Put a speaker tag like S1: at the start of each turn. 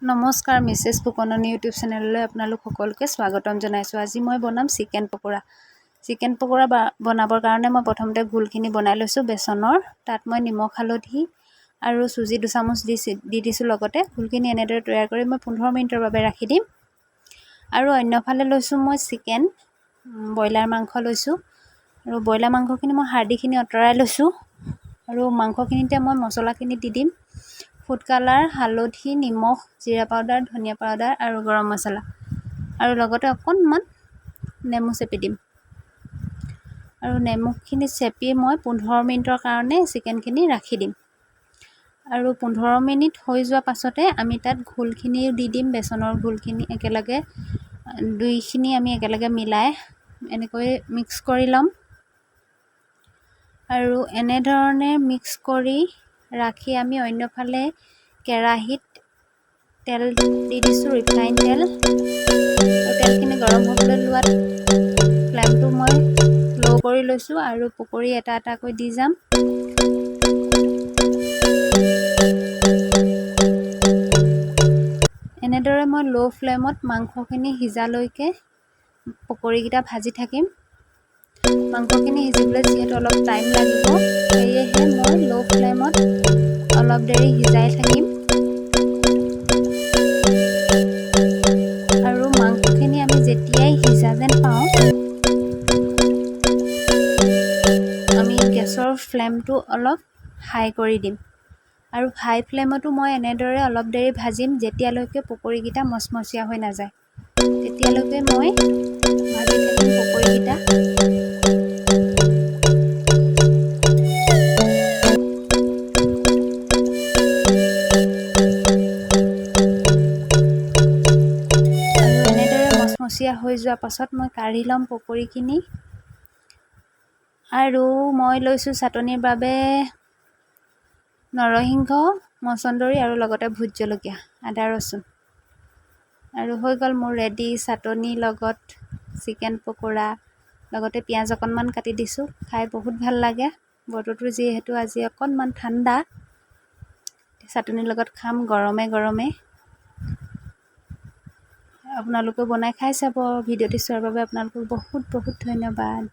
S1: নমস্কাৰ, Mrs Phukanani YouTube চেনেললৈ আপোনালোক সকলোকে স্বাগতম জনাইছোঁ। আজি মই বনাম চিকেন পকৰা। চিকেন পকৰা বনাবৰ কাৰণে মই প্ৰথমতে ঘোলখিনি বনাই লৈছোঁ বেচনৰ। তাত মই নিমখ, হালধি আৰু চুজি 2 চামুচ দি দিছোঁ। লগতে ঘোলখিনি এনেদৰে তৈয়াৰ কৰি মই 15 মিনিটৰ বাবে ৰাখি দিম। আৰু অন্যফালে লৈছোঁ মই চিকেন, ব্ৰইলাৰ মাংস লৈছোঁ। আৰু ব্ৰইলাৰ মাংসখিনি মই হাৰ্ডিখিনি আঁতৰাই লৈছোঁ। আৰু মাংসখিনিতে মই মছলাখিনি দি দিম: ফুড কালাৰ, হালধি, নিমখ, জিৰা পাউডাৰ, ধনিয়া পাউডাৰ আৰু গৰম মছলা। আৰু লগতে অকণমান নেমু চেপি দিম। আৰু নেমুখিনি চেপি মই 15 মিনিটৰ কাৰণে চিকেনখিনি ৰাখি দিম। আৰু 15 মিনিট হৈ যোৱাৰ পাছতে আমি তাত ঘোলখিনিও দি দিম। বেচনৰ ঘোলখিনি একেলগে দুইখিনি আমি একেলগে মিলাই এনেকৈ মিক্স কৰি ল'ম। আৰু এনেধৰণে মিক্স কৰি ৰাখি আমি অন্যফালে কেৰাহীত তেল দি দিছোঁ, ৰিফাইন তেল। আৰু তেলখিনি গৰম হ'বলৈ লোৱাত ফ্লেমটো মই ল' কৰি লৈছোঁ আৰু পকৰি এটা এটাকৈ দি যাম। এনেদৰে মই ল' ফ্লেমত মাংসখিনি সিজালৈকে পকৰিকেইটা ভাজি থাকিম। মাংসখিনি সিজিবলৈ যিহেতু অলপ টাইম লাগিব, সেয়েহে মই ল' ফ্লেমত অলপ দেৰি সিজাই থাকিম। আৰু মাংসখিনি আমি যেতিয়াই সিজা যেন পাওঁ, আমি গেছৰ ফ্লেমটো অলপ হাই কৰি দিম। আৰু হাই ফ্লেমতো মই এনেদৰে অলপ দেৰি ভাজিম, যেতিয়ালৈকে পকৰিকেইটা মচমচীয়া হৈ নাযায়, তেতিয়ালৈকে মই ভাজি থাকিম পকৰিকেইটা। আৰু এনেদৰে মচমচীয়া হৈ যোৱাৰ পাছত মই কাঢ়ি ল'ম পকৰিখিনি। আৰু মই লৈছোঁ চাটনিৰ বাবে নৰসিংহ, মচন্দৰী আৰু লগতে ভোট জলকীয়া, আদা, ৰচুন। আৰু হৈ গ'ল মোৰ ৰেডি চাটনি, লগত চিকেন পকৰা। লগতে পিঁয়াজ অকণমান কাটি দিছোঁ। খাই বহুত ভাল লাগে। বতৰটো যিহেতু আজি অকণমান ঠাণ্ডা, চাটনিৰ লগত খাম গৰমে গৰমে। আপোনালোকেও বনাই খাই চাব। ভিডিঅ'টি চোৱাৰ বাবে আপোনালোকক বহুত বহুত ধন্যবাদ।